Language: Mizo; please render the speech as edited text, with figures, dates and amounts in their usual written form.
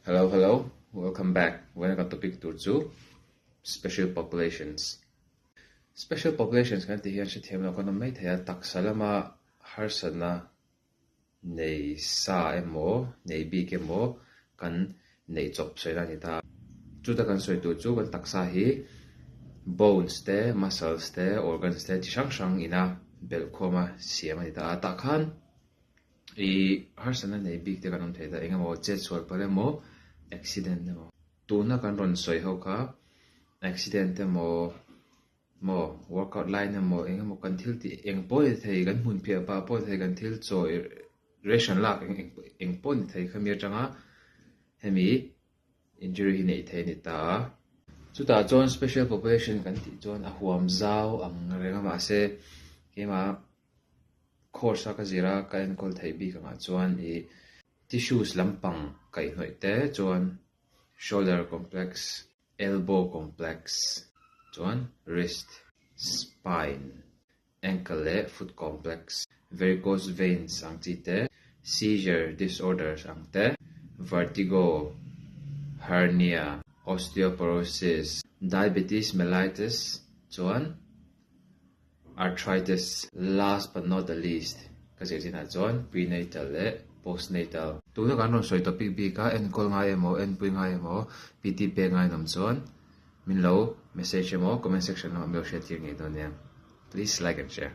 Hello hello welcome back vawiina kan topic tur chu special populations special populations kan tih hian hrethiam lo kan awm mai thei a taksa lama harsatna nei sa emaw nei bik emaw kan neih chawp sawi na a ni ta. Chuta kan sawi tur chu kan taksa hi bones te muscles te organs te chi hrang hrang ina belh khawma siam a ni ta a tah khan Ih harsatna nei bik te kan awm thei ta, eng emaw chet sual palh emaw accident emaw. Tuna kan rawn sawi ho kha accident emaw maw workout line emaw eng emaw kan thil tih eng pawh ni thei kan hmun phiah pah pawh ni thei kan thil chaw ration lak eng eng pawh ni thei khami atanga hemi injury hi neih theih a ni ta a. Chutah chuan special population kan tih chuan a huam zau ang reng a mahse keimah Course a ka zir a, ka enkawl theih bik angah chuan ih tissues lampang kaihhnawih te chuan shoulder complex, elbow complex chuan wrist, spine, ankle leh foot complex, varicose veins ang chi te, seizure disorders ang te, vertigo, hernia, osteoporosis, diabetes mellitus chuan Arthritis, last but not the least, ka zir chinah chuan prenatal leh postnatal. Tuna kan rawn sawi topic bik a, enkawl ngai emaw, enpui ngai emaw, PT pek ngai an awm chuan min lo message emaw comment section lamah min lo hriat tir ngei dawn nia. Please like and share.